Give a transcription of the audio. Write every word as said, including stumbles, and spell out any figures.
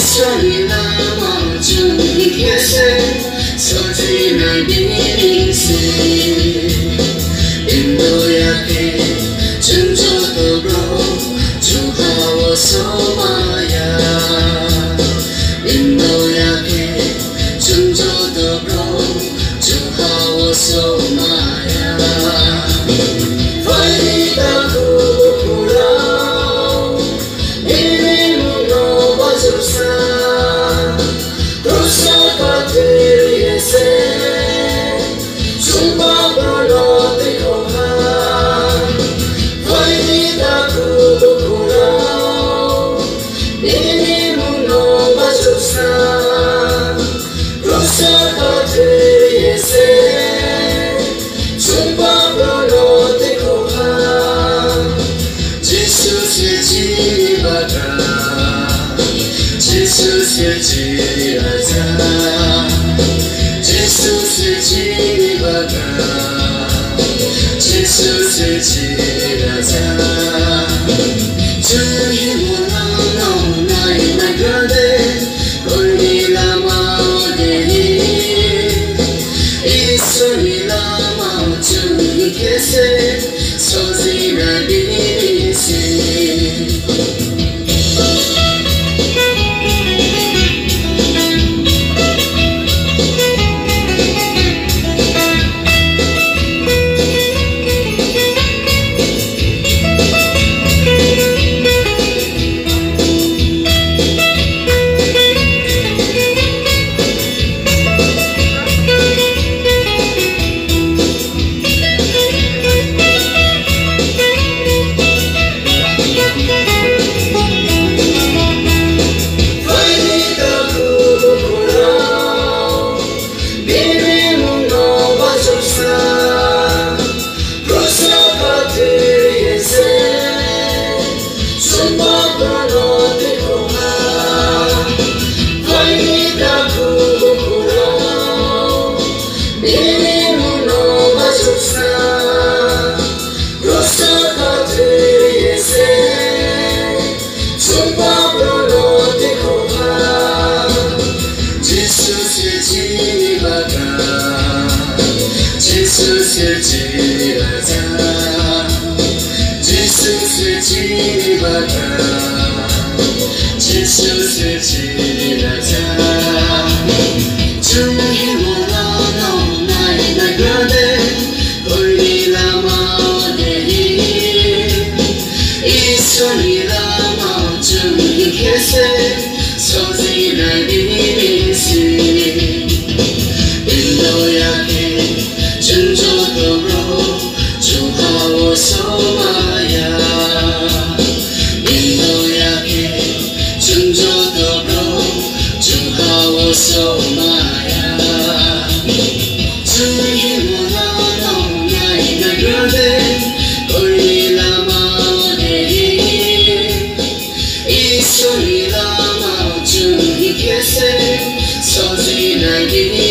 Iswrani lama chwng hinkhe se sojinai bini sing. Bini daya khe chwng joto borok chwng ha-o somaya. Bini daya khe chwng joto borok chwng ha-o somaya. Phaidi takhuk bukhuk rok, bini mungno bachuksa, kruso kathwi riye se, chwng paprokno twi kho ha. Phaidi takhuk bukhuk rok, bini mungno bachuksa, kruso kathwi riye se, chwng paprokno twi kho ha. Jisu se chini bagra, Jisu se chini raja, Jisu se chini bagra, Jisu se chini raja. Chwng himo nangno nai naigra de, koini lama o de hi. Iswrani lama o chwng hinkhe se sojinai bini sing. Phaidi takhuk bukhuk rok, bini mungno bachuksa, kruso kathwi riye se, chwng paprokno twi kho ha. Phaidi takhuk bukhuk rok, bini mungno bachuksa, kruso kathwi riye se, chwng paprokno twi kho ha. Jisu se chini bagra, Jisu se chini raja, Jisu se chini bagra, Jisu se chini raja. Chwng himo nangno nai naigra de, koini lama o de hi. Iswrani lama o chwng hinkhe se sojinai bini sing. Bini daya khe chwng joto borok chwng ha-o somaya. Bini daya khe chwng joto borok chwng ha-o somaya. Chwng himo nangno nai naigra de, koini lama o de hi. Iswrani lama o chwng hinkhe se sojinai bini